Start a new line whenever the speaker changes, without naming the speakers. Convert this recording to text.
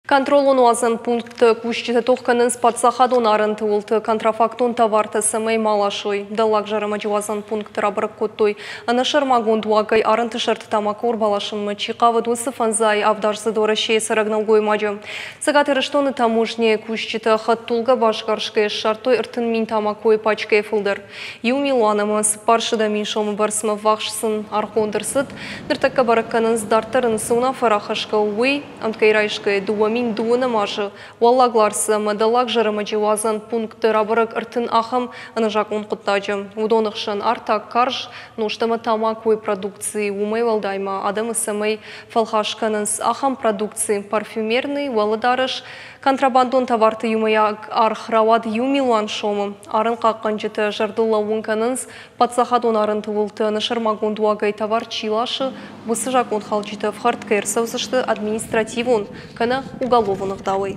Контролон-уадзӕн пунктты кусджытӕ тох кӕнынц паддзахадон арӕнты уылты контрафактон товартӕ цӕмӕй ма ласой. Дӕллаг Зӕрӕмӕджы уадзӕн пункты рабӕрӕг кодтой, ӕнӕсӕрмагонд уагӕй арӕнты сӕрты тамако ӕрбаласынмӕ чи хъавыд, уыцы фӕндзай авдаздзыд Уӕрӕсейы цӕрӕг нӕлгоймаджы. Цӕгат Ирыстоны таможнӕйы кусджытӕ хӕдтулгӕ басгӕрсгӕйӕ ссардтой 30 000 тамакойы пачкӕйы фылдӕр. 1 милуан ӕмӕ 400 000 сомы бӕрцмӕ ввахс сын аргъгонд ӕрцыд. Ныртӕккӕ бӕрӕг кӕнынц, дарддӕр ын цы уынаффӕ рахӕсгӕ у, уый. Ӕмткӕй райсгӕйӕ 2012 азы Уӕллаг Ларсы ӕмӕ Дӕллаг Зӕрӕмӕджы уадзӕн пунктты рабӕрӕг 30 ахӕм ӕнӕзакъон хъуыддаджы. Уыдоны хсӕн артаг, карз нозт ӕмӕ тамакойы продукци. Уымӕй уӕлдай ма адӕмы цӕмӕй фӕлхас кӕнынц, ахӕм продукци, парфюмерный, уӕлӕдарӕс, контрабандон товарты иумӕйаг аргъ рауад 1 милуан сомы. Арӕнхъахъхъӕнджытӕ зӕрдыл лӕууын кӕнынц, паддзахадон арӕнты уылты ӕнӕсӕрмагонд уагӕй товар чи ласы, уыцы закъонхалджытӕ ӕфхӕрд кӕй ӕрцӕудзысты административон кӕнӕ уголовон ӕгъдауӕй.